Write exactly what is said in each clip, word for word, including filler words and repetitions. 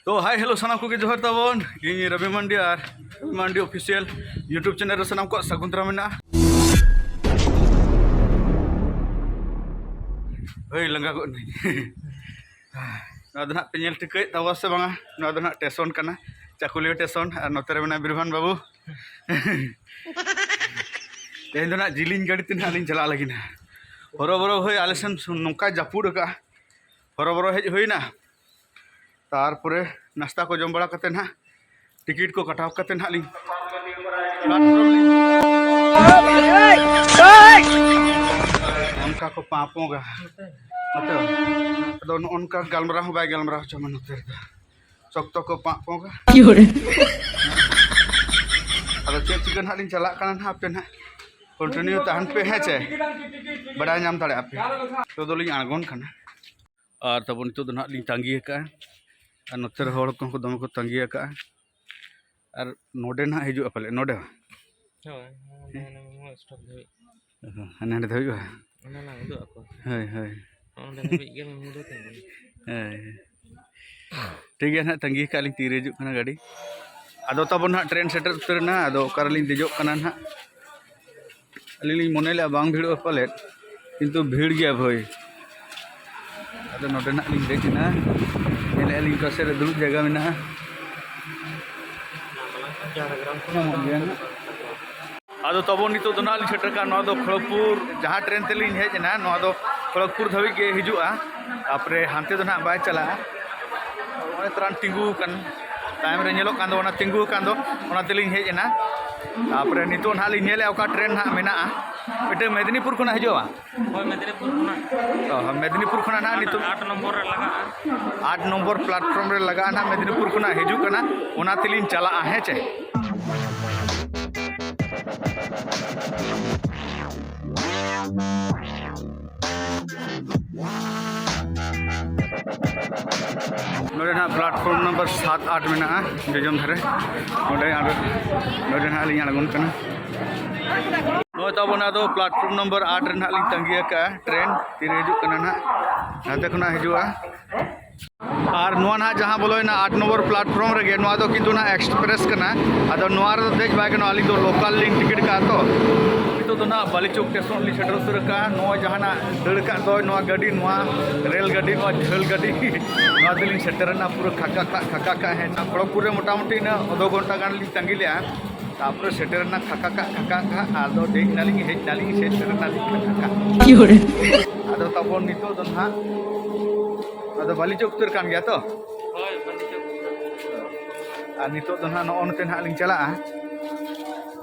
ᱛᱚ hi hello ᱥᱟᱱᱟᱢ ᱠᱚᱜᱮ ᱡᱚᱦᱟᱨ ᱛᱟᱵᱚᱱ᱾ ᱤᱧ ᱨᱚᱵᱤ ᱢᱟᱱᱰᱤ ᱟᱨ ᱨᱚᱵᱤ ᱢᱟᱱᱰᱤ ᱚᱯᱷᱤᱥᱤᱭᱟᱞ YouTube ᱪᱮᱱᱮᱞ ᱨᱮ ᱥᱟᱱᱟᱢ ᱠᱚᱣᱟᱜ ᱥᱟᱹᱜᱩᱱ ᱫᱟᱨᱟᱢ ᱢᱮᱱᱟᱜᱼᱟ᱾ ᱦᱳᱭ, ᱞᱟᱸᱜᱟ ᱜᱚᱫ ᱱᱟᱹᱧ᱾ ᱱᱚᱣᱟ ᱫᱚ ᱱᱟᱦᱟᱜ ᱯᱮ ᱧᱮᱞ ᱴᱷᱤᱠᱟᱹᱭᱮᱫ ᱛᱟᱵᱚᱱᱟ ᱥᱮ ᱵᱟᱝᱟ? ᱱᱚᱣᱟ ᱫᱚ ᱱᱟᱦᱟᱜ ᱴᱮᱥᱚᱱ ᱠᱟᱱᱟ, ᱪᱟᱠᱩᱞᱤᱭᱟᱹ ᱴᱮᱥᱚᱱ᱾ ᱟᱨ ᱱᱚᱛᱮ ᱨᱮ ᱢᱮᱱᱟᱭᱟ ᱵᱤᱨᱵᱷᱟᱱ ᱵᱟᱹᱵᱩ᱾ ᱛᱮᱦᱮᱧ ᱫᱚ ᱱᱟᱦᱟᱜ ᱡᱤᱞᱤᱧ ᱜᱟᱹᱰᱤ ᱛᱮ ᱱᱟᱦᱟᱜ ᱞᱤᱧ ᱪᱟᱞᱟᱜ ᱞᱟᱹᱜᱤᱫ ᱱᱟᱦᱟᱜ᱾ ᱦᱚᱨᱚᱵᱚᱨᱚ ᱦᱳᱭ, ᱟᱞᱮ ᱥᱮᱱ ᱱᱚᱝᱠᱟᱭ ᱡᱟᱹᱯᱩᱫ ᱟᱠᱟᱫᱼᱟ, ᱦᱚᱨᱚᱵᱚᱨᱚ ᱦᱮᱡ ᱦᱩᱭᱱᱟ᱾ ᱛᱟᱨᱯᱚᱨᱮ ᱱᱟᱥᱛᱟ ᱠᱚ ᱡᱚᱢ ᱵᱟᱲᱟ ᱠᱟᱛᱮ ᱱᱟᱦᱟᱜ ᱴᱤᱠᱤᱴ ᱠᱚ ᱠᱟᱴᱟᱣ ᱠᱟᱛᱮ ᱱᱟᱦᱟᱜ ᱞᱤᱧ ᱚᱱᱠᱟ ᱠᱚ ᱯᱟᱸᱯᱚᱜᱟ ᱱᱚᱛᱮ᱾ ᱟᱫᱚ ᱱᱚᱜᱼᱚ ᱱᱚᱝᱠᱟ ᱜᱟᱞᱢᱟᱨᱟᱣ ᱦᱚᱸ ᱵᱟᱭ ᱜᱟᱞᱢᱟᱨᱟᱣ ᱦᱚᱪᱚ ᱢᱟ ᱱᱚᱛᱮ ᱨᱮᱫᱚ᱾ ᱥᱚᱠᱛᱚ ᱠᱚ ᱯᱟᱸᱯᱚᱜᱟ᱾ ᱟᱫᱚ ᱪᱮᱫ ᱪᱤᱠᱟᱹ ᱱᱟᱦᱟᱜ ᱞᱤᱧ ᱪᱟᱞᱟᱜ ᱠᱟᱱᱟ ᱱᱟᱦᱟᱜ, ᱟᱯᱮ ᱱᱟᱦᱟᱜ ᱠᱚᱱᱴᱤᱱᱤᱭᱩ ᱛᱟᱦᱮᱱ ᱯᱮ, ᱦᱮᱸ ᱪᱮ? ᱵᱟᱰᱟᱭ ᱧᱟᱢ ᱫᱟᱲᱮᱭᱟᱜᱼᱟ ᱯᱮ᱾ ᱱᱤᱛᱚᱜ ᱫᱚᱞᱤᱧ ᱟᱬᱜᱚᱱ ᱠᱟᱱᱟ᱾ ᱟᱨ ᱛᱟᱵᱚᱱ ᱱᱤᱛᱚᱜ ᱫᱚ ᱱᱟᱦᱟᱜ ᱞᱤᱧ ᱛᱟᱺᱜᱤ ᱟᱠᱟᱫᱼᱟ᱾ ᱟᱨ ᱱᱚᱛᱮ ᱨᱮ ᱦᱚᱲ ᱠᱚᱦᱚᱸ ᱠᱚ ᱫᱚᱢᱮ ᱠᱚ ᱛᱟᱺᱜᱤ ᱟᱠᱟᱫᱼᱟ᱾ ᱟᱨ ᱱᱚᱰᱮ ᱱᱟᱦᱟᱜ ᱦᱤᱡᱩᱜᱼᱟ ᱯᱟᱞᱮ, ᱱᱚᱰᱮ ᱦᱚᱸ? ᱦᱳᱭ, ᱦᱟᱱᱟ ᱦᱟᱱᱟ ᱥᱴᱚᱯ ᱫᱷᱟᱹᱵᱤᱡ᱾ ᱚ, ᱦᱟᱱᱮ ᱦᱟᱸᱰᱮ ᱫᱷᱟᱹᱵᱤᱡ ᱵᱟᱝ? ᱚᱱᱟ ᱞᱟᱝ ᱩᱫᱩᱜ ᱟᱠᱚᱣᱟ᱾ ᱦᱳᱭ, ᱦᱳᱭ᱾ ᱚᱸᱰᱮ ᱫᱷᱟᱹᱵᱤᱡ ᱜᱮ ᱢᱩᱫᱟᱹ ᱛᱤᱸᱜᱩᱱᱟ᱾ ᱦᱳᱭ᱾ ᱴᱷᱤᱠ ᱜᱮᱭᱟ ᱱᱟᱦᱟᱜ, ᱛᱟᱺᱜᱤ ᱠᱟᱜ ᱞᱤᱧ ᱛᱤᱨᱮ ᱦᱤᱡᱩᱜ ᱠᱟᱱᱟ ᱜᱟᱹᱰᱤ᱾ ᱟᱫᱚ ᱛᱟᱵᱚᱱ ᱱᱟᱦᱟᱜ ᱴᱨᱮᱱ ᱥᱮᱴᱮᱨ ᱩᱛᱟᱹᱨ ᱮᱱᱟ, ᱟᱫᱚ ᱚᱠᱟ ᱨᱮᱞᱤᱧ ᱫᱮᱡᱚᱜ ᱠᱟᱱᱟ ᱱᱟᱦᱟᱜ᱾ ᱟᱹᱞᱤᱧ ᱞᱤᱧ ᱢᱚᱱᱮ ᱞᱮᱫᱼᱟ ᱵᱟᱝ ᱵᱷᱤᱲᱚᱜᱼᱟ ᱯᱟᱞᱮᱫ, ᱠᱤᱱᱛᱩ ᱵᱷᱤᱲ ᱜᱮᱭᱟ ᱵᱷᱟᱹᱭ᱾ ᱟᱫᱚ ᱱᱚᱰᱮ ᱱᱟᱦᱟᱜ ᱞᱤᱧ ᱫᱮᱡ ᱮᱱᱟ, ᱧᱮᱞᱮᱫᱼᱟ ᱞᱤᱧ ᱚᱠᱟ ᱥᱮᱫ ᱨᱮ ᱫᱩᱲᱩᱵ ᱡᱟᱭᱜᱟ ᱢᱮᱱᱟᱜᱼᱟ᱾ ᱧᱟᱢᱚᱜ ᱜᱮᱭᱟ ᱱᱟᱦᱟᱜ᱾ ᱟᱫᱚ ᱛᱟᱵᱚᱱ ᱱᱤᱛᱚᱜ ᱫᱚ ᱱᱟᱦᱟᱜ ᱞᱤᱧ ᱥᱮᱴᱮᱨ ᱠᱟᱱᱟ ᱱᱚᱣᱟ ᱫᱚ ᱠᱷᱚᱲᱚᱜᱽᱯᱩᱨ, ᱡᱟᱦᱟᱸ ᱴᱨᱮᱱ ᱛᱮᱞᱤᱧ ᱦᱮᱡ ᱮᱱᱟ, ᱱᱚᱣᱟ ᱫᱚ ᱠᱷᱚᱲᱚᱜᱽᱯᱩᱨ ᱫᱷᱟᱹᱵᱤᱡ ᱜᱮ ᱦᱤᱡᱩᱜᱼᱟ, ᱛᱟᱨᱯᱚᱨᱮ ᱦᱟᱱᱛᱮ ᱫᱚ ᱱᱟᱦᱟᱜ ᱵᱟᱭ ᱪᱟᱞᱟᱜᱼᱟ᱾ ᱱᱚᱜᱼᱚᱭ ᱛᱟᱨᱟᱱ ᱛᱤᱸᱜᱩ ᱟᱠᱟᱱ, ᱛᱟᱭᱚᱢ ᱨᱮ ᱧᱮᱞᱚᱜ ᱠᱟᱱ ᱫᱚ, ᱚᱱᱟ ᱛᱤᱸᱜᱩ ᱟᱠᱟᱱ ᱫᱚ, ᱚᱱᱟ ᱛᱮᱞᱤᱧ ᱦᱮᱡ ᱮᱱᱟ᱾ ᱛᱟᱨᱯᱚᱨᱮ ᱱᱤᱛᱚᱜ ᱱᱟᱦᱟᱜ ᱞᱤᱧ ᱧᱮᱞᱮᱫᱼᱟ ᱚᱠᱟ ᱴᱨᱮᱱ ᱱᱟᱦᱟᱜ ᱢᱮᱱᱟᱜᱼᱟ, ᱢᱤᱫᱴᱟᱝ ᱢᱮᱫᱽᱱᱤᱯᱩᱨ ᱠᱷᱚᱱᱟᱜ ᱦᱤᱡᱩᱜᱼᱟ᱾ ᱦᱳᱭ, ᱢᱮᱫᱽᱱᱤᱯᱩᱨ ᱠᱷᱚᱱᱟᱜ᱾ ᱚ, ᱢᱮᱫᱽᱱᱤᱯᱩᱨ ᱠᱷᱚᱱᱟᱜ ᱱᱟᱦᱟᱜ ᱱᱤᱛᱚᱜ ᱟᱴ ᱱᱚᱢᱵᱚᱨ ᱨᱮ ᱞᱟᱜᱟᱜᱼᱟ᱾ ᱟᱴ ᱱᱚᱢᱵᱚᱨ ᱯᱞᱟᱴᱯᱷᱚᱨᱢ ᱨᱮ ᱞᱟᱜᱟᱜᱼᱟ ᱱᱟᱦᱟᱜ, ᱢᱮᱫᱽᱱᱤᱯᱩᱨ ᱠᱷᱚᱱᱟᱜ ᱦᱤᱡᱩᱜ ᱠᱟᱱᱟ, ᱚᱱᱟ ᱛᱮᱞᱤᱧ ᱪᱟᱞᱟᱜᱼᱟ, ᱦᱮᱸ ᱪᱮ? ᱱᱚᱰᱮ ᱱᱟᱦᱟᱜ ᱯᱞᱟᱴᱯᱷᱚᱨᱢ ᱱᱚᱢᱵᱚᱨ ᱥᱟᱛ ᱟᱴ ᱢᱮᱱᱟᱜᱼᱟ, ᱡᱚᱡᱚᱢ ᱫᱷᱟᱨᱮ᱾ ᱱᱚᱰᱮ ᱟᱬᱜᱚ-, ᱱᱚᱰᱮ ᱱᱟᱦᱟᱜ ᱞᱤᱧ ᱟᱬᱜᱚᱱ ᱠᱟᱱᱟ᱾ ᱱᱚᱜᱼᱚᱭ ᱛᱟᱵᱚᱱ ᱟᱫᱚ ᱯᱞᱟᱴᱯᱷᱚᱨᱢ ᱱᱚᱢᱵᱚᱨ ᱟᱴ ᱨᱮ ᱱᱟᱦᱟᱜ ᱞᱤᱧ ᱛᱟᱺᱜᱤ ᱟᱠᱟᱫᱼᱟ, ᱴᱨᱮᱱ ᱛᱤᱨᱮ ᱦᱤᱡᱩᱜ ᱠᱟᱱᱟ ᱱᱟᱦᱟᱜ, ᱦᱟᱱᱛᱮ ᱠᱷᱚᱱᱟᱜ ᱦᱤᱡᱩᱜᱼᱟ᱾ ᱟᱨ ᱱᱚᱣᱟ ᱱᱟᱦᱟᱜ ᱡᱟᱦᱟᱸ ᱵᱚᱞᱚᱭᱮᱱᱟ ᱟᱴ ᱱᱚᱢᱵᱚᱨ ᱯᱞᱟᱴᱯᱷᱚᱨᱢ ᱨᱮᱜᱮ, ᱱᱚᱣᱟ ᱫᱚ ᱠᱤᱱᱛᱩ ᱱᱟᱦᱟᱜ ᱮᱠᱥᱯᱨᱮᱥ ᱠᱟᱱᱟ᱾ ᱟᱫᱚ ᱱᱚᱣᱟ ᱨᱮᱫᱚ ᱫᱮᱡ ᱵᱟᱭ ᱜᱟᱱᱚᱜᱼᱟ, ᱟᱹᱞᱤᱧ ᱫᱚ ᱞᱳᱠᱟᱞ ᱞᱤᱧ ᱴᱤᱠᱤᱴ ᱠᱟᱜᱼᱟ ᱛᱚ᱾ ᱱᱤᱛᱚᱜ ᱫᱚ ᱱᱟᱦᱟᱜ ᱵᱟᱞᱤᱪᱚᱠ ᱥᱴᱮᱥᱚᱱ ᱞᱤᱧ ᱥᱮᱴᱮᱨ ᱩᱛᱟᱹᱨ ᱠᱟᱜᱼᱟ᱾ ᱱᱚᱣᱟ ᱡᱟᱦᱟᱱᱟᱜ ᱫᱟᱹᱲ ᱠᱟᱜ ᱫᱚ, ᱱᱚᱣᱟ ᱜᱟᱹᱰᱤ, ᱱᱚᱣᱟ ᱨᱮᱞ ᱜᱟᱹᱰᱤ, ᱱᱚᱣᱟ ᱡᱷᱟᱹᱞ ᱜᱟᱹᱰᱤ, ᱱᱚᱣᱟ ᱛᱮᱞᱤᱧ ᱥᱮᱴᱮᱨᱮᱱᱟ ᱯᱩᱨᱟᱹ ᱠᱷᱟᱠᱟ ᱠᱟᱜ, ᱠᱷᱟᱠᱟ ᱠᱟᱜ᱾ ᱦᱮᱸ, ᱠᱷᱚᱲᱚᱜᱽᱯᱩᱨ ᱨᱮ ᱢᱚᱴᱟᱢᱩᱴᱤ ᱤᱱᱟᱹ ᱟᱫᱷᱚ ᱜᱷᱚᱱᱴᱟ ᱜᱟᱱ ᱞᱤᱧ ᱛᱟᱺᱜᱤ ᱞᱮᱜᱼᱟ᱾ ᱛᱟᱯᱚᱨᱮ ᱥᱮᱴᱮᱨᱮᱱᱟ ᱠᱷᱟᱠᱟ ᱠᱟᱜ, ᱠᱷᱟᱠᱟ ᱠᱟᱜ, ᱟᱫᱚ ᱫᱮᱡ ᱱᱟᱞᱤᱧ, ᱦᱮᱡ ᱱᱟᱞᱤᱧ, ᱥᱮᱴᱮᱨ ᱱᱟᱞᱤᱧ ᱠᱷᱟᱠᱟ ᱠᱟᱜ᱾ ᱟᱫᱚ ᱛᱟᱯᱚᱨ ᱱᱤᱛᱚᱜ ᱫᱚ ᱱᱟᱦᱟᱜ, ᱟᱫᱚ ᱵᱟᱹᱞᱤ ᱪᱚᱠ ᱩᱛᱟᱹᱨ ᱠᱟᱱ ᱜᱮᱭᱟ ᱛᱚ? ᱦᱳᱭ, ᱵᱟᱹᱞᱤ ᱪᱚᱠ ᱩᱛᱟᱹᱨ᱾ ᱟᱨ ᱱᱤᱛᱚᱜ ᱫᱚ ᱱᱟᱦᱟᱜ ᱱᱚᱜᱼᱚ ᱱᱚᱛᱮ ᱱᱟᱦᱟᱜ ᱞᱤᱧ ᱪᱟᱞᱟᱜᱼᱟ᱾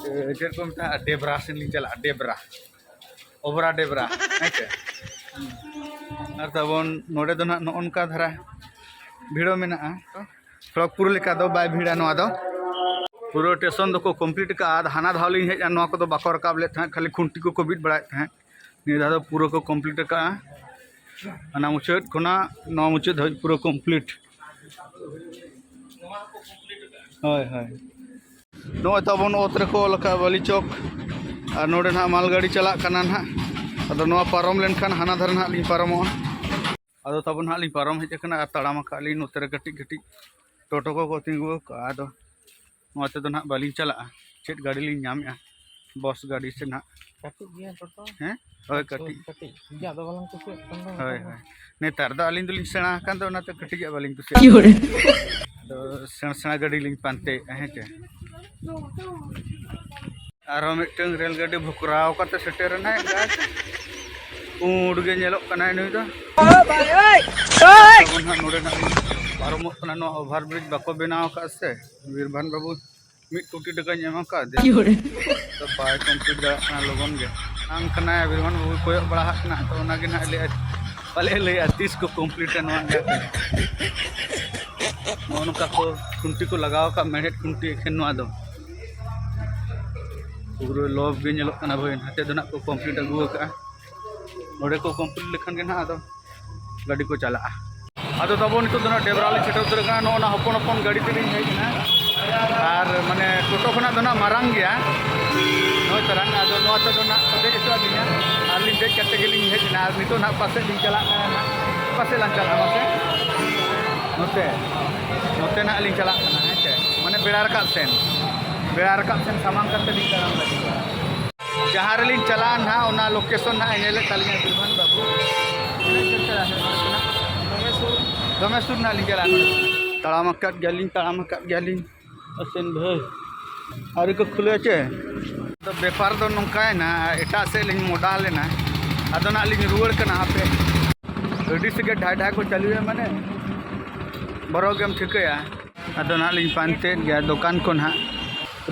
ᱮ, ᱪᱮᱫ ᱠᱚ ᱢᱮᱛᱟᱜᱼᱟ? ᱰᱮᱵᱽᱨᱟ ᱥᱮᱱ ᱞᱤᱧ ᱪᱟᱞᱟᱜᱼᱟ, ᱰᱮᱵᱽᱨᱟ᱾ ᱚᱵᱽᱨᱟ ᱰᱮᱵᱽᱨᱟ, ᱦᱮᱸ ᱥᱮ? ᱟᱨ ᱛᱟᱵᱚᱱ ᱱᱚᱰᱮ ᱫᱚ ᱱᱟᱦᱟᱜ ᱱᱚᱜᱼᱚ ᱱᱚᱝᱠᱟ ᱫᱷᱟᱨᱟ ᱵᱷᱤᱲ ᱦᱚᱸ ᱢᱮᱱᱟᱜᱼᱟ᱾ ᱠᱷᱚᱲᱚᱜᱽᱯᱩᱨ ᱞᱮᱠᱟ ᱫᱚ ᱵᱟᱭ ᱵᱷᱤᱲᱟ ᱱᱚᱣᱟ ᱫᱚ᱾ ᱯᱩᱨᱟᱹ ᱥᱴᱮᱥᱚᱱ ᱫᱚᱠᱚ ᱠᱚᱢᱯᱞᱤᱴ ᱟᱠᱟᱫᱼᱟ᱾ ᱟᱨ ᱦᱟᱱᱟ ᱫᱷᱟᱣ ᱞᱤᱧ ᱦᱮᱡ ᱮᱱᱟ, ᱱᱚᱣᱟ ᱠᱚᱫᱚ ᱵᱟᱠᱚ ᱨᱟᱠᱟᱵ ᱞᱮᱫ ᱛᱟᱦᱮᱸᱫ, ᱠᱷᱟᱹᱞᱤ ᱠᱷᱩᱱᱴᱤ ᱠᱚᱠᱚ ᱵᱤᱫ ᱵᱟᱲᱟᱭᱮᱫ ᱛᱟᱦᱮᱸᱫ᱾ ᱱᱤᱭᱟᱹ ᱫᱷᱟᱣ ᱫᱚ ᱯᱩᱨᱟᱹ ᱠᱚ ᱠᱚᱢᱯᱞᱤᱴ ᱟᱠᱟᱫᱼᱟ᱾ ᱦᱟᱱᱟ ᱢᱩᱪᱟᱹᱫ ᱠᱷᱚᱱᱟᱜ ᱱᱚᱣᱟ ᱢᱩᱪᱟᱹᱫ ᱫᱷᱟᱹᱵᱤᱡ ᱯᱩᱨᱟᱹ ᱠᱚᱢᱯᱞᱤᱴ᱾ ᱦᱳᱭ, ᱦᱳᱭ᱾ ᱱᱚᱜᱼᱚᱭ ᱛᱟᱵᱚᱱ ᱚᱛ ᱨᱮᱠᱚ ᱚᱞ ᱟᱠᱟᱫᱼᱟ ᱵᱟᱹᱞᱤ ᱪᱚᱠ᱾ ᱟᱨ ᱱᱚᱰᱮ ᱱᱟᱦᱟᱜ ᱢᱟᱞ ᱜᱟᱹᱰᱤ ᱪᱟᱞᱟᱜ ᱠᱟᱱᱟ ᱱᱟᱦᱟᱜ᱾ ᱟᱫᱚ ᱱᱚᱣᱟ ᱯᱟᱨᱚᱢ ᱞᱮᱱᱠᱷᱟᱱ ᱦᱟᱱᱟ ᱫᱷᱟᱨᱮ ᱱᱟᱦᱟᱜ ᱞᱤᱧ ᱯᱟᱨᱚᱢᱚᱜᱼᱟ᱾ ᱟᱫᱚ ᱛᱟᱵᱚᱱ ᱱᱟᱦᱟᱜ ᱞᱤᱧ ᱯᱟᱨᱚᱢ ᱦᱮᱡ ᱟᱠᱟᱱᱟ ᱟᱨ ᱛᱟᱲᱟᱢ ᱟᱠᱟᱫ ᱞᱤᱧ ᱱᱚᱛᱮ ᱨᱮ ᱠᱟᱹᱴᱤᱡ ᱠᱟᱹᱴᱤᱡ ᱴᱳᱴᱳ ᱠᱚᱠᱚ ᱛᱤᱸᱜᱩ ᱟᱠᱟᱫᱼᱟ᱾ ᱟᱫᱚ ᱱᱚᱣᱟ ᱛᱮᱫᱚ ᱱᱟᱦᱟᱜ ᱵᱟᱹᱞᱤᱧ ᱪᱟᱞᱟᱜᱼᱟ᱾ ᱪᱮᱫ ᱜᱟᱹᱰᱤ ᱞᱤᱧ ᱧᱟᱢᱮᱜᱼᱟ, ᱵᱚᱥ ᱜᱟᱹᱰᱤ ᱥᱮ ᱱᱟᱦᱟᱜ? ᱠᱟᱹᱴᱤᱡ ᱜᱮᱭᱟ ᱴᱳᱴᱳ᱾ ᱦᱮᱸ? ᱦᱳᱭ, ᱠᱟᱹᱴᱤᱡ᱾ ᱠᱟᱹᱴᱤᱡ ᱜᱮᱭᱟ, ᱟᱫᱚ ᱵᱟᱞᱟᱝ ᱠᱩᱥᱤᱭᱟᱜ ᱠᱟᱱ ᱫᱚ᱾ ᱦᱳᱭ, ᱦᱳᱭ᱾ ᱱᱮᱛᱟᱨ ᱫᱚ ᱟᱹᱞᱤᱧ ᱫᱚᱞᱤᱧ ᱥᱮᱬᱟ ᱟᱠᱟᱱ ᱫᱚ, ᱚᱱᱟᱛᱮ ᱠᱟᱹᱴᱤᱡᱟᱜ ᱵᱟᱹᱞᱤᱧ ᱠᱩᱥᱤᱭᱟᱜ ᱠᱟᱱᱟ᱾ ᱟᱫᱚ ᱥᱮᱬᱟ ᱥᱮᱬᱟ ᱜᱟᱹᱰᱤ ᱞᱤᱧ ᱯᱟᱱᱛᱮᱭᱮᱫᱼᱟ, ᱦᱮᱸ ᱪᱮ? ᱟᱨᱦᱚᱸ ᱢᱤᱫᱴᱟᱝ ᱨᱮᱞ ᱜᱟᱹᱰᱤ ᱵᱷᱚᱠᱨᱟᱣ ᱠᱟᱛᱮ ᱥᱮᱴᱮᱨ ᱮᱱᱟᱭ, ᱮᱸᱜᱟᱛ᱾ ᱯᱩᱸᱰ ᱜᱮ ᱧᱮᱞᱚᱜ ᱠᱟᱱᱟᱭ ᱱᱩᱭ ᱫᱚ᱾ ᱛᱟᱵᱚᱱ ᱦᱟᱸᱜ ᱱᱚᱰᱮ ᱱᱟᱜ ᱯᱟᱨᱚᱢᱚᱜ ᱠᱟᱱᱟ, ᱱᱚᱣᱟ ᱳᱵᱷᱟᱨ ᱵᱨᱤᱡᱽ ᱵᱟᱠᱚ ᱵᱮᱱᱟᱣ ᱟᱠᱟᱫ ᱥᱮ᱾ ᱵᱤᱨᱵᱷᱟᱱ ᱵᱟᱹᱵᱩ ᱢᱤᱫ ᱠᱳᱴᱤ ᱴᱟᱠᱟᱧ ᱮᱢ ᱟᱠᱟᱫᱮᱭᱟ᱾ ᱛᱚ ᱵᱟᱭ ᱠᱚᱢᱯᱞᱤᱴ ᱫᱟᱲᱮᱭᱟᱜ ᱠᱟᱱᱟ ᱞᱚᱜᱚᱱ ᱜᱮ᱾ ᱵᱟᱝ ᱠᱟᱱᱟᱭ, ᱵᱤᱨᱵᱷᱟᱱ ᱵᱟᱹᱵᱩᱭ ᱠᱚᱭᱚᱜ ᱵᱟᱲᱟ ᱦᱟᱜ ᱠᱟᱱᱟ, ᱛᱚ ᱚᱱᱟᱜᱮ ᱱᱟᱜ ᱞᱟᱹᱭᱟ, ᱯᱟᱞᱮ ᱞᱟᱹᱭᱟ ᱛᱤᱥ ᱠᱚ ᱠᱚᱢᱯᱞᱤᱴᱟ ᱱᱚᱣᱟ ᱤᱭᱟᱹ ᱠᱚ᱾ ᱱᱚᱜᱼᱚ ᱱᱚᱝᱠᱟ ᱠᱚ ᱠᱷᱩᱱᱴᱤ ᱠᱚ ᱞᱟᱜᱟᱣ ᱟᱠᱟᱫ, ᱢᱮᱲᱦᱮᱫ ᱠᱷᱩᱱᱴᱤ ᱮᱠᱷᱮᱱ ᱱᱚᱣᱟ ᱫᱚ᱾ ᱯᱩᱨᱟᱹ ᱞᱚᱵ ᱜᱮ ᱧᱮᱞᱚᱜ ᱠᱟᱱᱟ ᱵᱷᱟᱹᱭ, ᱱᱟᱛᱮ ᱫᱚ ᱱᱟᱜ ᱠᱚ ᱠᱚᱢᱯᱞᱤᱴ ᱟᱹᱜᱩ ᱟᱠᱟᱫᱼᱟ᱾ ᱱᱚᱰᱮ ᱠᱚ ᱠᱚᱢᱯᱞᱤᱴ ᱞᱮᱠᱷᱟᱱ ᱜᱮ ᱱᱟᱜ ᱟᱫᱚ ᱜᱟᱹᱰᱤ ᱠᱚ ᱪᱟᱞᱟᱜᱼᱟ᱾ ᱟᱫᱚ ᱛᱟᱵᱚ ᱱᱤᱛᱚᱜ ᱫᱚ ᱱᱟᱜ ᱰᱮᱵᱽᱨᱟ ᱞᱤᱧ ᱥᱮᱴᱮᱨ ᱩᱛᱟᱹᱨ ᱟᱠᱟᱱᱟ᱾ ᱱᱚᱜᱼᱚ ᱱᱟ ᱦᱚᱯᱚᱱ ᱦᱚᱯᱚᱱ ᱜᱟᱹᱰᱤ ᱛᱮᱞᱤᱧ ᱦᱮᱡ ᱮᱱᱟ᱾ ᱟᱨ ᱢᱟᱱᱮ ᱴᱳᱴᱳ ᱠᱷᱚᱱᱟᱜ ᱫᱚ ᱱᱟᱜ ᱢᱟᱨᱟᱝ ᱜᱮᱭᱟ᱾ ᱱᱚᱜᱼᱚᱭ ᱛᱟᱨᱟᱝ, ᱟᱫᱚ ᱱᱚᱣᱟ ᱛᱮᱫᱚ ᱱᱟᱜ ᱠᱚ ᱫᱮᱡ ᱦᱚᱪᱚ ᱟᱹᱫᱤᱧᱟ᱾ ᱟᱨ ᱞᱤᱧ ᱫᱮᱡ ᱠᱟᱛᱮ ᱜᱮᱞᱤᱧ ᱦᱮᱡ ᱮᱱᱟ᱾ ᱟᱨ ᱱᱤᱛᱚᱜ ᱱᱟᱜ ᱯᱟᱥᱮᱡ ᱞᱤᱧ ᱪᱟᱞᱟᱜ ᱠᱟᱱᱟ ᱱᱟᱜ᱾ ᱯᱟᱥᱮᱡ ᱞᱟᱝ ᱪᱟᱞᱟᱜᱼᱟ ᱢᱟᱥᱮ᱾ ᱱᱚᱛᱮ, ᱱᱚᱛᱮ ᱱᱟᱜ ᱞᱤᱧ ᱪᱟᱞᱟᱜ ᱠᱟᱱᱟ, ᱦᱮᱸ ᱥᱮ? ᱢᱟᱱᱮ ᱵᱮᱲᱟ ᱨᱟᱠᱟᱵ ᱥᱮᱱ, ᱵᱮᱲᱟ ᱨᱟᱠᱟᱵ ᱥᱮᱱ ᱥᱟᱢᱟᱝ ᱠᱟᱛᱮ ᱞᱤᱧ ᱛᱟᱲᱟᱢ ᱞᱟᱹᱜᱤᱫ᱾ ᱡᱟᱦᱟᱸ ᱨᱮᱞᱤᱧ ᱪᱟᱞᱟᱜᱼᱟ ᱱᱟᱦᱟᱜ, ᱚᱱᱟ ᱞᱳᱠᱮᱥᱚᱱ ᱱᱟᱦᱟᱜ ᱮ ᱧᱮᱞᱮᱫ ᱛᱟᱹᱞᱤᱧᱟ ᱵᱤᱨᱵᱷᱟᱱ ᱵᱟᱹᱵᱩ᱾ ᱛᱤᱱᱟᱹᱜ ᱡᱷᱟᱹᱞ ᱪᱟᱞᱟᱜ ᱦᱩᱭᱩᱜ ᱠᱟᱱᱟ? ᱫᱚᱢᱮ ᱥᱩᱨ᱾ ᱫᱚᱢᱮ ᱥᱩᱨ ᱱᱟᱦᱟᱜ ᱞᱤᱧ ᱪᱟᱞᱟᱜᱼᱟ᱾ ᱛᱟᱲᱟᱢ ᱟᱠᱟᱫ ᱜᱮᱭᱟᱞᱤᱧ, ᱛᱟᱲᱟᱢ ᱟᱠᱟᱫ ᱜᱮᱭᱟᱞᱤᱧ᱾ ᱟᱥᱮᱱ ᱵᱷᱟᱹᱭ, ᱟᱹᱣᱨᱤ ᱠᱚ ᱠᱷᱩᱞᱟᱹᱣᱟ ᱪᱮ? ᱟᱫᱚ ᱵᱮᱯᱟᱨ ᱫᱚ ᱱᱚᱝᱠᱟᱭᱮᱱᱟ, ᱮᱴᱟᱜ ᱥᱮᱫ ᱞᱤᱧ ᱢᱚᱰᱟ ᱞᱮᱱᱟ, ᱟᱫᱚ ᱱᱟᱜ ᱞᱤᱧ ᱨᱩᱣᱟᱹᱲ ᱠᱟᱱᱟ᱾ ᱦᱟᱯᱮ, ᱟᱹᱰᱤ ᱥᱮᱜᱮ ᱰᱷᱟᱭ ᱰᱷᱟᱭ ᱠᱚ ᱪᱟᱹᱞᱩᱭᱟ, ᱢᱟᱱᱮ ᱵᱚᱨᱚ ᱜᱮᱢ ᱴᱷᱤᱠᱟᱹᱭᱟ᱾ ᱟᱫᱚ ᱱᱟᱜ ᱞᱤᱧ ᱯᱟᱱᱛᱮᱭᱮᱫ ᱜᱮᱭᱟ ᱫᱚᱠᱟᱱ ᱠᱚ ᱱᱟᱜ᱾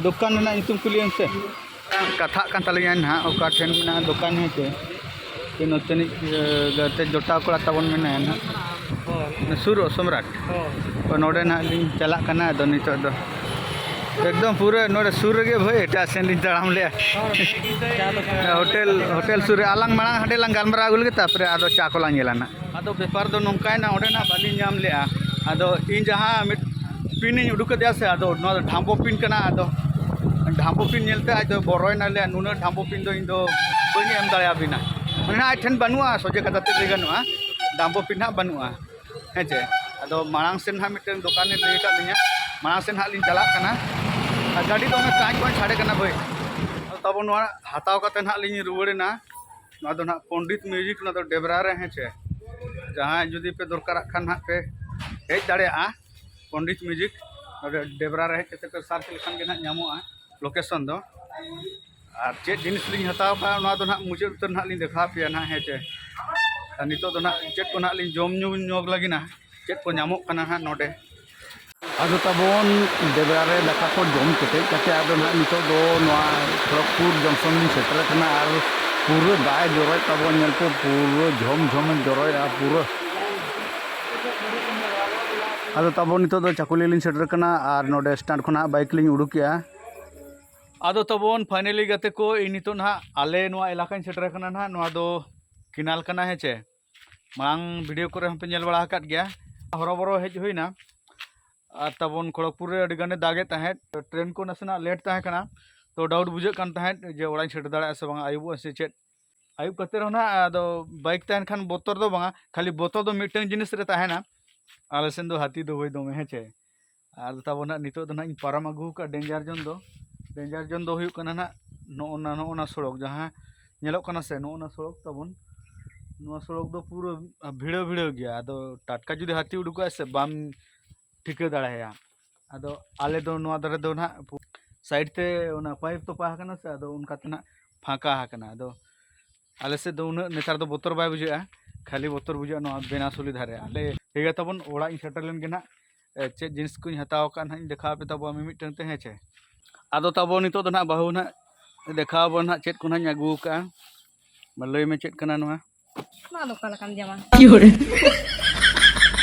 ᱫᱚᱠᱟᱱ ᱨᱮᱱᱟᱜ ᱧᱩᱛᱩᱢ ᱠᱩᱞᱤᱭᱮᱢ ᱥᱮ? ᱠᱟᱛᱷᱟᱜ ᱠᱟᱱ ᱛᱟᱞᱤᱧᱟ ᱱᱟᱦᱟᱜ, ᱚᱠᱟ ᱴᱷᱮᱱ ᱢᱮᱱᱟᱜᱼᱟ ᱫᱚᱠᱟᱱ, ᱦᱮᱸ ᱪᱮ? ᱥᱮ ᱱᱚᱛᱮᱱᱤᱡ, ᱤᱭᱟᱹ, ᱜᱟᱛᱮ ᱡᱚᱴᱟᱣ ᱠᱚᱲᱟ ᱛᱟᱵᱚᱱ ᱢᱮᱱᱟᱭᱟ ᱱᱟᱦᱟᱜ᱾ ᱦᱳᱭ᱾ ᱥᱩᱨ ᱥᱚᱢᱨᱟᱴ᱾ ᱦᱳᱭ᱾ ᱛᱚ ᱱᱚᱰᱮ ᱱᱟᱦᱟᱜ ᱞᱤᱧ ᱪᱟᱞᱟᱜ ᱠᱟᱱᱟ᱾ ᱟᱫᱚ ᱱᱤᱛᱚᱜ ᱫᱚ ᱮᱠᱫᱚᱢ ᱯᱩᱨᱟᱹ ᱱᱚᱰᱮ ᱥᱩᱨ ᱨᱮᱜᱮ ᱵᱷᱟᱹᱭ, ᱮᱴᱟᱜ ᱥᱮᱱ ᱞᱤᱧ ᱛᱟᱲᱟᱢ ᱞᱮᱜᱼᱟ᱾ ᱦᱳᱭ᱾ ᱦᱳᱴᱮᱞ, ᱦᱳᱴᱮᱞ ᱥᱩᱨ ᱨᱮ ᱟᱞᱟᱝ ᱢᱟᱲᱟᱝ ᱦᱟᱸᱰᱮ ᱞᱟᱝ ᱜᱟᱞᱢᱟᱨᱟᱣ ᱟᱹᱜᱩ ᱞᱮᱜᱮ, ᱛᱟᱨᱯᱚᱨᱮ ᱟᱫᱚ ᱪᱟ ᱠᱚᱞᱟᱝ ᱧᱮᱞᱟ ᱱᱟᱦᱟᱜ᱾ ᱟᱫᱚ ᱵᱮᱯᱟᱨ ᱫᱚ ᱱᱚᱝᱠᱟᱭᱮᱱᱟ, ᱚᱸᱰᱮ ᱱᱟᱜ ᱵᱟᱹᱞᱤᱧ ᱧᱟᱢ ᱞᱮᱜᱼᱟ᱾ ᱟᱫᱚ ᱤᱧ ᱡᱟᱦᱟᱸ ᱢᱤᱫ ᱯᱤᱱ ᱤᱧ ᱩᱰᱩᱠ ᱠᱮᱫᱮᱭᱟ ᱥᱮ, ᱟᱫᱚ ᱱᱚᱣᱟ ᱫᱚ ᱰᱷᱟᱢᱵᱚ ᱯᱤᱱ ᱠᱟᱱᱟ᱾ ᱟᱫᱚ ᱰᱷᱟᱢᱵᱚ ᱯᱤᱱ ᱧᱮᱞᱛᱮ ᱟᱡ ᱫᱚ ᱵᱚᱨᱚᱭᱮᱱᱟ, ᱞᱟᱹᱭᱟ, "ᱱᱩᱱᱟᱹᱜ ᱰᱷᱟᱢᱵᱚ ᱯᱤᱱ ᱫᱚ ᱤᱧ ᱫᱚ ᱵᱟᱹᱧ ᱮᱢ ᱫᱟᱲᱮᱭᱟᱵᱤᱱᱟ, ᱢᱟᱱᱮ ᱟᱡ ᱴᱷᱮᱱ ᱵᱟᱹᱱᱩᱜᱼᱟ, ᱥᱚᱡᱷᱮ ᱠᱟᱛᱷᱟ ᱛᱮ ᱞᱟᱹᱭ ᱜᱟᱱᱚᱜᱼᱟ, ᱰᱷᱟᱢᱵᱚ ᱯᱤᱱ ᱦᱟᱸᱜ ᱵᱟᱹᱱᱩᱜᱼᱟ", ᱦᱮᱸ ᱪᱮ᱾ ᱟᱫᱚ ᱢᱟᱲᱟᱝ ᱥᱮᱱ ᱦᱟᱸᱜ ᱢᱤᱫᱴᱮᱱ ᱫᱚᱠᱟᱱᱮ ᱞᱟᱹᱭ ᱟᱠᱟᱫ ᱞᱤᱧᱟ, ᱢᱟᱲᱟᱝ ᱥᱮᱱ ᱦᱟᱸᱜ ᱞᱤᱧ ᱪᱟᱞᱟᱜ ᱠᱟᱱᱟ᱾ ᱟᱨ ᱜᱟᱹᱰᱤ ᱫᱚᱢᱮ ᱠᱟᱸᱪ ᱠᱚᱸᱪ ᱥᱟᱰᱮ ᱠᱟᱱᱟ ᱵᱷᱟᱹᱭ᱾ ᱛᱟᱵᱚ ᱱᱚᱣᱟ ᱦᱟᱛᱟᱣ ᱠᱟᱛᱮ ᱦᱟᱸᱜ ᱞᱤᱧ ᱨᱩᱣᱟᱹᱲᱮᱱᱟ᱾ ᱱᱚᱣᱟ ᱫᱚ ᱱᱟᱦᱟᱜ ᱯᱚᱱᱰᱤᱛ ᱢᱤᱣᱡᱤᱠ, ᱱᱚᱣᱟ ᱫᱚ ᱰᱮᱵᱽᱨᱟ ᱨᱮ, ᱦᱮᱸ ᱪᱮ᱾ ᱡᱟᱦᱟᱸᱭ ᱡᱩᱫᱤ ᱯᱮ ᱫᱚᱨᱠᱟᱨᱟᱜ ᱠᱷᱟᱱ ᱱᱟᱦᱟᱜ ᱯᱮ ᱦᱮᱡ ᱫᱟᱲᱮᱭᱟᱜᱼᱟ ᱯᱚᱱᱰᱤᱛ ᱢᱤᱣᱡᱤᱠ, ᱱᱚᱰᱮ ᱰᱮᱵᱽᱨᱟ ᱨᱮ ᱦᱮᱡ ᱠᱟᱛᱮ ᱯᱮ ᱥᱟᱨᱪ ᱞᱮᱠᱷᱟᱱ ᱜᱮ ᱱᱟᱦᱟᱜ ᱧᱟᱢᱚᱜᱼᱟ ᱞᱳᱠᱮᱥᱚᱱ ᱫᱚ᱾ ᱟᱨ ᱪᱮᱫ ᱡᱤᱱᱤᱥ ᱞᱤᱧ ᱦᱟᱛᱟᱣ ᱠᱟᱜᱼᱟ, ᱱᱚᱣᱟ ᱫᱚ ᱱᱟᱦᱟᱜ ᱢᱩᱪᱟᱹᱫ ᱩᱛᱟᱹᱨ ᱱᱟᱦᱟᱜ ᱞᱤᱧ ᱫᱮᱠᱷᱟᱣ ᱟᱯᱮᱭᱟ ᱱᱟᱦᱟᱜ, ᱦᱮᱸ ᱪᱮ᱾ ᱟᱨ ᱱᱤᱛᱚᱜ ᱫᱚ ᱱᱟᱦᱟᱜ ᱪᱮᱫ ᱠᱚ ᱱᱟᱦᱟᱜ ᱞᱤᱧ ᱡᱚᱢ ᱧᱩ ᱧᱚᱜ ᱞᱟᱹᱜᱤᱫ ᱱᱟᱦᱟᱜ, ᱪᱮᱫ ᱠᱚ ᱧᱟᱢᱚᱜ ᱠᱟᱱᱟ ᱱᱟᱦᱟᱜ ᱱᱚᱰᱮ᱾ ᱟᱫᱚ ᱛᱟᱵᱚᱱ ᱰᱮᱵᱽᱨᱟ ᱨᱮ ᱫᱟᱠᱟ ᱠᱚ ᱡᱚᱢ ᱠᱮᱴᱮᱡ ᱠᱟᱛᱮ, ᱟᱫᱚ ᱱᱟᱦᱟᱜ ᱱᱤᱛᱚᱜ ᱫᱚ ᱱᱚᱣᱟ ᱠᱷᱚᱲᱚᱜᱽᱯᱩᱨ ᱡᱚᱝᱥᱚᱱ ᱞᱤᱧ ᱥᱮᱴᱮᱨ ᱟᱠᱟᱱᱟ᱾ ᱟᱨ ᱯᱩᱨᱟᱹ ᱫᱟᱜ ᱮ ᱡᱚᱨᱚᱭᱮᱫ ᱛᱟᱵᱚᱱ, ᱧᱮᱞ ᱯᱮ, ᱯᱩᱨᱟᱹ ᱡᱷᱚᱢ ᱡᱷᱚᱢ ᱮ ᱡᱚᱨᱚᱭᱮᱫᱼᱟ ᱯᱩᱨᱟᱹ᱾ ᱟᱫᱚ ᱛᱟᱵᱚᱱ ᱱᱤᱛᱚᱜ ᱫᱚ ᱪᱟᱠᱩᱞᱤ ᱞᱤᱧ ᱥᱮᱴᱮᱨ ᱟᱠᱟᱱᱟ᱾ ᱟᱨ ᱱᱚᱰᱮ ᱥᱴᱮᱱᱰ ᱠᱷᱚᱱᱟᱜ ᱵᱟᱭᱤᱠ ᱞᱤᱧ ᱩᱰᱩᱠᱮᱜᱼᱟ᱾ ᱟᱫᱚ ᱛᱟᱵᱚᱱ ᱯᱷᱟᱭᱱᱟᱞᱤ ᱜᱟᱛᱮ ᱠᱚ, ᱤᱧ ᱱᱤᱛᱚᱜ ᱱᱟᱦᱟᱜ ᱟᱞᱮ ᱱᱚᱣᱟ ᱮᱞᱟᱠᱟᱧ ᱥᱮᱴᱮᱨ ᱟᱠᱟᱱᱟ ᱱᱟᱦᱟᱜ᱾ ᱱᱚᱣᱟ ᱫᱚ ᱠᱮᱱᱟᱞ ᱠᱟᱱᱟ, ᱦᱮᱸ ᱪᱮ᱾ ᱢᱟᱲᱟᱝ ᱵᱷᱤᱰᱤᱭᱳ ᱠᱚᱨᱮ ᱦᱚᱸᱯᱮ ᱧᱮᱞ ᱵᱟᱲᱟ ᱟᱠᱟᱫ ᱜᱮᱭᱟ᱾ ᱦᱚᱨᱚᱵᱚᱨᱚ ᱦᱮᱡ ᱦᱩᱭᱱᱟ᱾ ᱟᱨ ᱛᱟᱵᱚᱱ ᱠᱷᱚᱲᱚᱜᱽᱯᱩᱨ ᱨᱮ ᱟᱹᱰᱤ ᱜᱟᱱᱮ ᱫᱟᱜᱮᱫ ᱛᱟᱦᱮᱸᱫ, ᱴᱨᱮᱱ ᱠᱚ ᱱᱟᱥᱮᱱᱟᱜ ᱞᱮᱴ ᱛᱟᱦᱮᱸ ᱠᱟᱱᱟ᱾ ᱛᱚ ᱰᱟᱣᱩᱴ ᱵᱩᱡᱷᱟᱹᱜ ᱠᱟᱱ ᱛᱟᱦᱮᱸᱫ ᱡᱮ ᱚᱲᱟᱜ ᱤᱧ ᱥᱮᱴᱮᱨ ᱫᱟᱲᱮᱭᱟᱜᱼᱟ ᱥᱮ ᱵᱟᱝᱟ, ᱟᱹᱭᱩᱵᱚᱜᱼᱟ ᱥᱮ ᱪᱮᱫ᱾ ᱟᱹᱭᱩᱵ ᱠᱟᱛᱮ ᱨᱮᱦᱚᱸ ᱱᱟᱦᱟᱜ ᱟᱫᱚ ᱵᱟᱭᱤᱠ ᱛᱟᱦᱮᱱ ᱠᱷᱟᱱ ᱵᱚᱛᱚᱨ ᱫᱚ ᱵᱟᱝᱟ, ᱠᱷᱟᱹᱞᱤ ᱵᱚᱛᱚᱨ ᱫᱚ ᱢᱤᱫᱴᱟᱝ ᱡᱤᱱᱤᱥ ᱨᱮ ᱛᱟᱦᱮᱱᱟ, ᱟᱞᱮ ᱥᱮᱱ ᱫᱚ ᱦᱟᱹᱛᱤ ᱫᱚ ᱦᱩᱭ ᱫᱚᱢᱮ, ᱦᱮᱸ ᱪᱮ᱾ ᱟᱨ ᱛᱟᱵᱚᱱ ᱦᱟᱸᱜ ᱱᱤᱛᱚᱜ ᱫᱚ ᱱᱟᱦᱟᱜ ᱤᱧ ᱯᱟᱨᱚᱢ ᱟᱹᱜᱩ ᱟᱠᱟᱫ ᱰᱮᱧᱡᱟᱨ ᱡᱳᱱ ᱫᱚ, ᱰᱮᱧᱡᱟᱨ ᱡᱳᱱ ᱫᱚ ᱦᱩᱭᱩᱜ ᱠᱟᱱᱟ ᱱᱟᱦᱟᱜ ᱱᱚᱜᱼᱚ ᱱᱟ, ᱱᱚᱜᱼᱚ ᱱᱟ ᱥᱚᱲᱚᱠ ᱡᱟᱦᱟᱸ ᱧᱮᱞᱚᱜ ᱠᱟᱱᱟ ᱥᱮ, ᱱᱚᱜᱼᱚ ᱱᱟ ᱥᱚᱲᱚᱠ ᱛᱟᱵᱚᱱ, ᱱᱚᱣᱟ ᱥᱚᱲᱚᱠ ᱫᱚ ᱯᱩᱨᱟᱹ ᱵᱷᱤᱲᱟᱹᱣ ᱵᱷᱤᱲᱟᱹᱣ ᱜᱮᱭᱟ᱾ ᱟᱫᱚ ᱴᱟᱴᱠᱟ ᱡᱩᱫᱤ ᱦᱟᱹᱛᱤ ᱩᱰᱩᱠᱚᱜᱼᱟᱭ ᱥᱮ, ᱵᱟᱢ ᱴᱷᱤᱠᱟᱹ ᱫᱟᱲᱮᱭᱟᱭᱟ᱾ ᱟᱫᱚ ᱟᱞᱮ ᱫᱚ ᱱᱚᱣᱟ ᱫᱷᱟᱨᱮ ᱫᱚ ᱱᱟᱦᱟᱜ ᱥᱟᱭᱤᱰ ᱛᱮ ᱚᱱᱟ ᱯᱟᱭᱤᱯ ᱛᱚᱯᱟ ᱟᱠᱟᱱᱟ ᱥᱮ, ᱟᱫᱚ ᱚᱱᱠᱟᱛᱮ ᱱᱟᱦᱟᱜ ᱯᱷᱟᱸᱠᱟ ᱟᱠᱟᱱᱟ᱾ ᱟᱫᱚ ᱟᱞᱮ ᱥᱮᱫ ᱫᱚ ᱩᱱᱟᱹᱜ ᱱᱮᱛᱟᱨ ᱫᱚ ᱵᱚᱛᱚᱨ ᱵᱟᱭ ᱵᱩᱡᱷᱟᱹᱜᱼᱟ, ᱠᱷᱟᱹᱞᱤ ᱵᱚᱛᱚᱨ ᱵᱩᱡᱷᱟᱹᱜᱼᱟ ᱱᱚᱣᱟ ᱵᱮᱱᱟᱥᱩᱞᱤ ᱫᱷᱟᱨᱮ᱾ ᱟᱞᱮ ᱴᱷᱤᱠ ᱜᱮᱭᱟ ᱛᱟᱵᱚᱱ, ᱚᱲᱟᱜ ᱤᱧ ᱥᱮᱴᱮᱨ ᱞᱮᱱ ᱜᱮ ᱱᱟᱦᱟᱜ, ᱮ, ᱪᱮᱫ ᱡᱤᱱᱤᱥ ᱠᱚᱧ ᱦᱟᱛᱟᱣ ᱟᱠᱟᱫ ᱱᱟᱦᱟᱜ ᱤᱧ ᱫᱮᱠᱷᱟᱣ ᱟᱯᱮ ᱛᱟᱵᱚᱱᱟ ᱢᱤᱢᱤᱫᱴᱟᱝ ᱛᱮ, ᱦᱮᱸ ᱪᱮ᱾ ᱟᱫᱚ ᱛᱟᱵᱚ ᱱᱤᱛᱚᱜ ᱫᱚ ᱱᱟᱦᱟᱜ ᱵᱟᱹᱦᱩ ᱱᱟᱦᱟᱜ ᱫᱮᱠᱷᱟᱣ ᱟᱵᱚᱱ ᱱᱟᱦᱟᱜ ᱪᱮᱫ ᱠᱚ ᱱᱟᱦᱟᱜ ᱤᱧ ᱟᱹᱜᱩ ᱟᱠᱟᱫᱼᱟ᱾ ᱢᱟ ᱞᱟᱹᱭ ᱢᱮ ᱪᱮᱫ ᱠᱟᱱᱟ ᱱᱚᱣᱟ? ᱱᱚᱣᱟ ᱫᱚ ᱚᱠᱟ ᱞᱮᱠᱟᱱ ᱡᱟᱢᱟ?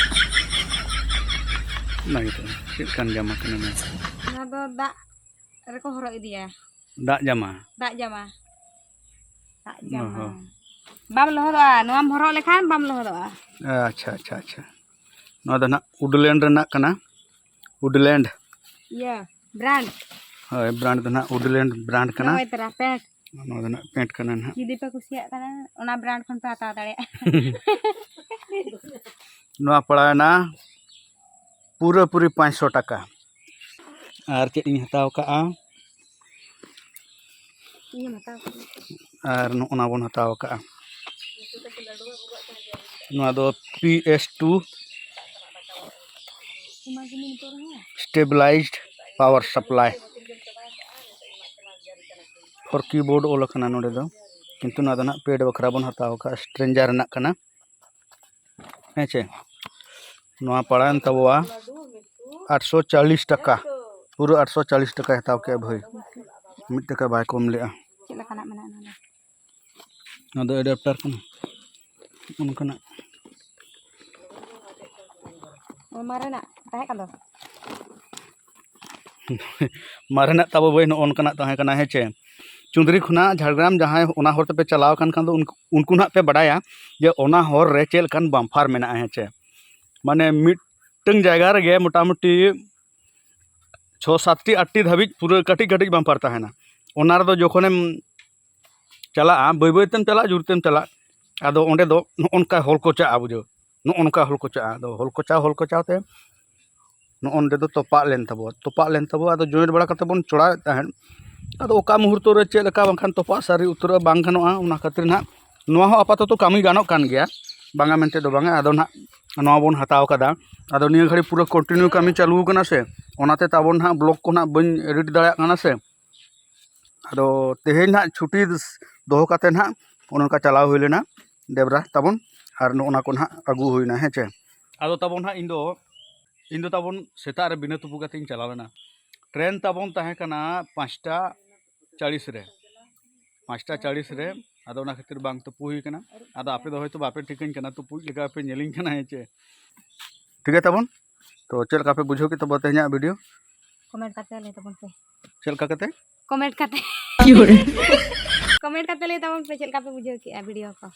ᱚᱱᱟ ᱜᱮᱛᱚ, ᱪᱮᱫ ᱠᱟᱱ ᱡᱟᱢᱟ ᱠᱟᱱᱟ ᱱᱚᱣᱟ? ᱱᱚᱣᱟ ᱫᱚ ᱫᱟᱜ ᱨᱮᱠᱚ ᱦᱚᱨᱚᱜ ᱤᱫᱤᱭᱟ᱾ ᱫᱟᱜ ᱡᱟᱢᱟ? ᱫᱟᱜ ᱡᱟᱢᱟ᱾ ᱫᱟᱜ ᱡᱟᱢᱟ᱾ ᱚ ᱦᱚᱸ᱾ ᱵᱟᱢ ᱞᱚᱦᱚᱫᱚᱜᱼᱟ, ᱱᱚᱣᱟᱢ ᱦᱚᱨᱚᱜ ᱞᱮᱠᱷᱟᱱ ᱵᱟᱢ ᱞᱚᱦᱚᱫᱚᱜᱼᱟ᱾ ᱟᱪᱪᱷᱟ, ᱟᱪᱪᱷᱟ, ᱟᱪᱪᱷᱟ᱾ ᱱᱚᱣᱟ ᱫᱚ ᱱᱟᱦᱟᱜ ᱩᱰᱞᱮᱱᱰ ᱨᱮᱱᱟᱜ ᱠᱟᱱᱟ᱾ ᱩᱰᱞᱮᱱᱰ᱾ ᱤᱭᱟᱹ, ᱵᱨᱟᱱᱰ᱾ ᱦᱳᱭ, ᱵᱨᱟᱱᱰ ᱫᱚ ᱱᱟᱦᱟᱜ ᱩᱰᱞᱮᱱᱰ ᱵᱨᱟᱱᱰ ᱠᱟᱱᱟ᱾ ᱱᱚᱜᱼᱚᱭ ᱛᱟᱨᱟ ᱯᱮᱱᱴ᱾ ᱱᱚᱣᱟ ᱫᱚ ᱱᱟᱦᱟᱜ ᱯᱮᱱᱴ ᱠᱟᱱᱟ ᱱᱟᱦᱟᱜ᱾ ᱡᱩᱫᱤ ᱯᱮ ᱠᱩᱥᱤᱭᱟᱜ ᱠᱟᱱᱟ, ᱚᱱᱟ ᱵᱨᱟᱱᱰ ᱠᱷᱚᱱ ᱯᱮ ᱦᱟᱛᱟᱣ ᱫᱟᱲᱮᱭᱟᱜᱼᱟ᱾ ᱱᱚᱣᱟ ᱯᱟᱲᱟᱣᱮᱱᱟ ᱯᱩᱨᱟᱹᱯᱩᱨᱤ ᱯᱟᱸᱪᱥᱚ ᱴᱟᱠᱟ᱾ ᱟᱨ ᱪᱮᱫ ᱤᱧ ᱦᱟᱛᱟᱣ ᱠᱟᱜᱼᱟ? ᱤᱧᱮᱢ ᱦᱟᱛᱟᱣ ᱠᱟᱜᱼᱟ? ᱟᱨ ᱱᱚᱜᱼᱚ ᱱᱟ ᱵᱚᱱ ᱦᱟᱛᱟᱣ ᱠᱟᱜᱼᱟ᱾ ᱱᱚᱣᱟ ᱫᱚ P S two stabilized power supply for keyboard ᱚᱞ ᱟᱠᱟᱱᱟ ᱱᱚᱰᱮ ᱫᱚ, ᱠᱤᱱᱛᱩ ᱱᱚᱣᱟ ᱫᱚ ᱱᱟᱦᱟᱜ ᱯᱮᱰ ᱵᱟᱠᱷᱨᱟ ᱵᱚᱱ ᱦᱟᱛᱟᱣ ᱠᱟᱜᱼᱟ, ᱥᱴᱨᱮᱱᱡᱟᱨ ᱨᱮᱱᱟᱜ ᱠᱟᱱᱟ᱾ ᱦᱮᱸ ᱪᱮ, ᱱᱚᱣᱟ ᱯᱟᱲᱟᱣᱮᱱ ᱛᱟᱵᱚᱣᱟ ᱟᱴᱥᱚ ᱪᱚᱞᱞᱤᱥ ᱴᱟᱠᱟ, ᱯᱩᱨᱟᱹ ᱟᱴᱥᱚ ᱪᱚᱞᱞᱤᱥ ᱴᱟᱠᱟᱭ ᱦᱟᱛᱟᱣ ᱠᱮᱜᱼᱟ ᱵᱷᱟᱹᱭ, ᱢᱤᱫ ᱴᱟᱠᱟ ᱵᱟᱭ ᱠᱚᱢ ᱞᱮᱜᱼᱟ᱾ ᱪᱮᱫ ᱞᱮᱠᱟᱱᱟᱜ ᱢᱮᱱᱟᱜᱼᱟ ᱱᱚᱣᱟ ᱫᱚ? ᱱᱚᱣᱟ ᱫᱚ ᱮᱰᱟᱯᱴᱟᱨ ᱠᱟᱱᱟ, ᱚᱱᱠᱟᱱᱟᱜ᱾ ᱚ, ᱢᱟᱨᱮᱱᱟᱜ ᱛᱟᱦᱮᱸ ᱠᱟᱱ ᱫᱚ᱾ ᱢᱟᱨᱮᱱᱟᱜ ᱛᱟᱵᱚ ᱵᱷᱟᱹᱭ ᱱᱚᱜᱼᱚ ᱱᱚᱝᱠᱟᱱᱟᱜ ᱛᱟᱦᱮᱸ ᱠᱟᱱᱟ, ᱦᱮᱸ ᱪᱮ᱾ ᱪᱩᱸᱫᱽᱨᱤ ᱠᱷᱚᱱᱟᱜ ᱡᱷᱟᱲᱜᱨᱟᱢ ᱡᱟᱦᱟᱸᱭ ᱚᱱᱟ ᱦᱚᱨ ᱛᱮᱯᱮ ᱪᱟᱞᱟᱣ ᱟᱠᱟᱱ ᱠᱷᱟᱱ ᱫᱚ ᱩᱱᱠᱩ, ᱩᱱᱠᱩ ᱱᱟᱦᱟᱜ ᱯᱮ ᱵᱟᱰᱟᱭᱟ ᱡᱮ ᱚᱱᱟ ᱦᱚᱨ ᱨᱮ ᱪᱮᱫ ᱞᱮᱠᱟᱱ ᱵᱟᱢᱯᱷᱟᱨ ᱢᱮᱱᱟᱜᱼᱟ, ᱦᱮᱸ ᱪᱮ᱾ ᱢᱟᱱᱮ ᱢᱤᱫᱴᱟᱹᱝ ᱡᱟᱭᱜᱟ ᱨᱮᱜᱮ ᱢᱚᱴᱟᱢᱩᱴᱤ ᱪᱷᱚ ᱥᱟᱛᱴᱤ ᱟᱴᱴᱤ ᱫᱷᱟᱹᱵᱤᱡ ᱯᱩᱨᱟᱹ ᱠᱟᱹᱴᱤᱡ ᱠᱟᱹᱴᱤᱡ ᱵᱟᱢᱯᱷᱟᱨ ᱛᱟᱦᱮᱱᱟ᱾ ᱚᱱᱟ ᱨᱮᱫᱚ ᱡᱚᱠᱷᱚᱱᱮᱢ ᱪᱟᱞᱟᱜᱼᱟ, ᱵᱟᱹᱭ ᱵᱟᱹᱭ ᱛᱮᱢ ᱪᱟᱞᱟᱜᱼᱟ, ᱡᱳᱨ ᱛᱮᱢ ᱪᱟᱞᱟᱜ, ᱟᱫᱚ ᱚᱸᱰᱮ ᱫᱚ ᱱᱚᱜᱼᱚ ᱱᱚᱝᱠᱟ ᱦᱚᱞ ᱠᱚᱪᱟᱜᱼᱟ, ᱵᱩᱡᱷᱟᱹᱣ᱾ ᱱᱚᱜᱼᱚ ᱱᱚᱝᱠᱟ ᱦᱚᱞ ᱠᱚᱪᱟᱜᱼᱟ᱾ ᱟᱫᱚ ᱦᱚᱞ ᱠᱚᱪᱟᱣ ᱦᱚᱞ ᱠᱚᱪᱟᱣ ᱛᱮ ᱱᱚᱜᱼᱚ ᱱᱚᱸᱰᱮ ᱫᱚ ᱛᱚᱯᱟᱜ ᱞᱮᱱ ᱛᱟᱵᱚ ᱛᱚᱯᱟᱜ ᱞᱮᱱ ᱛᱟᱵᱚ ᱟᱫᱚ ᱡᱚᱭᱮᱱᱴ ᱵᱟᱲᱟ ᱠᱟᱛᱮ ᱵᱚᱱ ᱪᱚᱲᱟᱣᱮᱫ ᱛᱟᱦᱮᱸᱫ᱾ ᱟᱫᱚ ᱚᱠᱟ ᱢᱩᱦᱩᱨᱛᱚ ᱨᱮ ᱪᱮᱫ ᱞᱮᱠᱟ ᱵᱟᱝᱠᱷᱟᱱ ᱛᱚᱯᱟᱜ ᱥᱟᱹᱨᱤ ᱩᱛᱟᱹᱨᱚᱜᱼᱟ, ᱵᱟᱝ ᱜᱟᱱᱚᱜᱼᱟ᱾ ᱚᱱᱟ ᱠᱷᱟᱹᱛᱤᱨ ᱱᱟᱦᱟᱜ ᱱᱚᱣᱟ ᱦᱚᱸ ᱟᱯᱟᱛᱚᱛᱚ ᱠᱟᱹᱢᱤ ᱜᱟᱱᱚᱜ ᱠᱟᱱ ᱜᱮᱭᱟ, ᱵᱟᱝᱟ ᱢᱮᱱᱛᱮ ᱫᱚ ᱵᱟᱝᱟ᱾ ᱟᱫᱚ ᱱᱟᱦᱟᱜ ᱱᱚᱣᱟ ᱵᱚᱱ ᱦᱟᱛᱟᱣ ᱠᱟᱫᱟ᱾ ᱟᱫᱚ ᱱᱤᱭᱟᱹ ᱜᱷᱟᱹᱲᱤ ᱯᱩᱨᱟᱹ ᱠᱚᱱᱴᱤᱱᱤᱭᱩ ᱠᱟᱹᱢᱤ ᱪᱟᱹᱞᱩ ᱟᱠᱟᱱᱟ ᱥᱮ, ᱚᱱᱟᱛᱮ ᱛᱟᱵᱚᱱ ᱱᱟᱦᱟᱜ ᱵᱞᱚᱜ ᱠᱚ ᱱᱟᱦᱟᱜ ᱵᱟᱹᱧ ᱮᱰᱤᱴ ᱫᱟᱲᱮᱭᱟᱜ ᱠᱟᱱᱟ ᱥᱮ᱾ ᱟᱫᱚ ᱛᱮᱦᱮᱧ ᱱᱟᱦᱟᱜ ᱪᱷᱩᱴᱤ ᱫᱚᱦᱚ ᱠᱟᱛᱮ ᱱᱟᱦᱟᱜ ᱚᱱᱮ ᱚᱱᱠᱟ ᱪᱟᱞᱟᱣ ᱦᱩᱭ ᱞᱮᱱᱟ ᱰᱮᱵᱽᱨᱟ ᱛᱟᱵᱚᱱ, ᱟᱨ ᱱᱚᱜᱼᱚ ᱱᱟ ᱠᱚ ᱱᱟᱦᱟᱜ ᱟᱹᱜᱩ ᱦᱩᱭᱱᱟ, ᱦᱮᱸ ᱪᱮ᱾ ᱟᱫᱚ ᱛᱟᱵᱚᱱ ᱱᱟᱦᱟᱜ ᱤᱧ ᱫᱚ ᱤᱧ ᱫᱚ ᱛᱟᱵᱚᱱ ᱥᱮᱛᱟᱜ ᱨᱮ ᱵᱤᱱᱟᱹ ᱛᱩᱯᱩ ᱠᱟᱛᱮ ᱤᱧ ᱪᱟᱞᱟᱣ ᱞᱮᱱᱟ᱾ ᱴᱨᱮᱱ ᱛᱟᱵᱚᱱ ᱛᱟᱦᱮᱸ ᱠᱟᱱᱟ ᱯᱟᱸᱪᱴᱟ ᱪᱟᱞᱤᱥ ᱨᱮ, ᱯᱟᱸᱪᱴᱟ ᱪᱟᱞᱤᱥ ᱨᱮ᱾ ᱟᱫᱚ ᱚᱱᱟ ᱠᱷᱟᱹᱛᱤᱨ ᱵᱟᱝ ᱛᱩᱯᱩ ᱦᱩᱭ ᱠᱟᱱᱟ᱾ ᱟᱫᱚ ᱟᱯᱮ ᱫᱚ ᱦᱚᱭᱛᱳ ᱵᱟᱯᱮ ᱴᱷᱤᱠᱟᱹᱧ ᱠᱟᱱᱟ, ᱛᱩᱯᱩᱡ ᱞᱮᱠᱟ ᱯᱮ ᱧᱮᱞᱤᱧ ᱠᱟᱱᱟ, ᱦᱮᱸ ᱪᱮ᱾ ᱴᱷᱤᱠ ᱜᱮᱭᱟ ᱛᱟᱵᱚᱱ, ᱛᱚ ᱪᱮᱫ ᱞᱮᱠᱟ ᱯᱮ ᱵᱩᱡᱷᱟᱹᱣ ᱠᱮᱫ ᱛᱟᱵᱚᱱᱟ ᱛᱮᱦᱮᱧᱟᱜ ᱵᱷᱤᱰᱤᱭᱳ? ᱠᱚᱢᱮᱱᱴ ᱠᱟᱛᱮ ᱞᱟᱹᱭ ᱛᱟᱵᱚᱱ ᱯᱮ᱾ ᱪᱮᱫ ᱞᱮᱠᱟ ᱠᱟᱛᱮ? ᱠᱚᱢᱮᱱᱴ ᱠᱟᱛᱮ᱾ ᱠᱚᱢᱮᱱᱴ ᱠᱟᱛᱮ ᱞᱟᱹᱭ ᱛᱟᱵᱚᱱ ᱯᱮ ᱪᱮᱫ ᱞᱮᱠᱟ ᱯᱮ ᱵᱩᱡᱷᱟᱹᱣ ᱠᱮᱫᱼᱟ ᱵᱷᱤᱰᱤᱭᱳ ᱠᱚ᱾